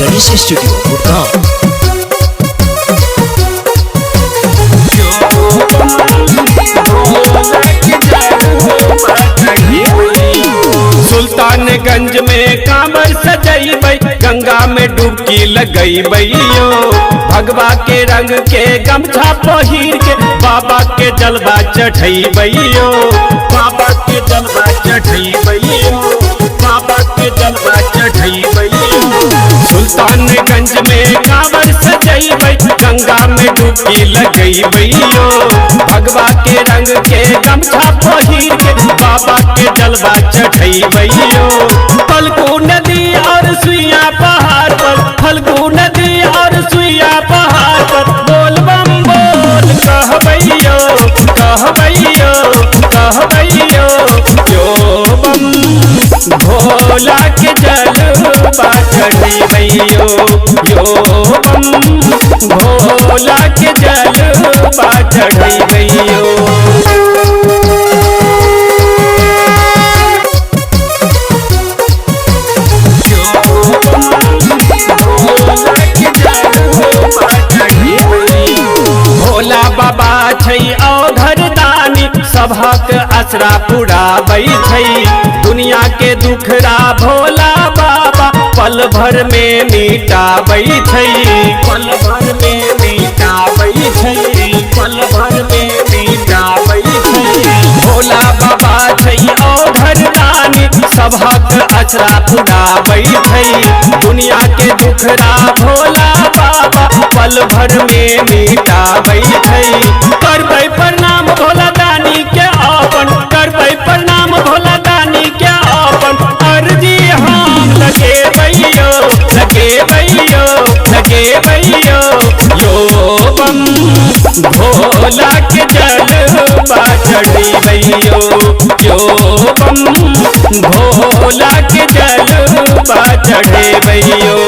Ganesh studio Gurgaon. Sultanganj में कांवर सजैबै, गंगा में डुबकी लगैबै यो। भगवा के रंग के गमछा पहिर के बाबा के जलवा चढ़ैबै यो। बाबा के जलवा चढ़ैबै यो, बाबा के जलवा चढ़ैबै यो। सुल्तानगंज में कांवर सजैबै, गंगा में डुबकी लगैबै यो। भगवा के रंग के गमछा पहिर के बाबा के जलवा चढ़ैबै यो। फल्गु नदी और सुइया पहाड़ पर, फल्गु नदी और सुइया पहाड़ पर बोल बम बोल कहबै यो, कहबै यो, कहबै यो। यो बम भोला के जलवा चढ़ैबै यो, यो बम भोला के जलवा चढ़ैबै यो। भोला बाबा छै औघर दानी, सभक आसरा पुराबै छै। दुनिया के दुखरा भोला बाबा पल भर में मिटाबै छै, पल भर में मिटाबै छै, पल भर में मिटाबै छै। भोला बाबा छै औघर दानी, सभक आसरा पुराबै छै। दुनिया के दुखरा भोला बाबा पल भर में मिटाबै छै। करबै प्रणाम भोला दानी के अपन, करबै प्रणाम भोला दानी के अपन, अर्जी हम लगेबै यो, लगेबै यो, लगेबै यो। यो बम भोला के जलवा चढ़ैबै यो, यो बम भोला के जलवा चढ़ैबै यो।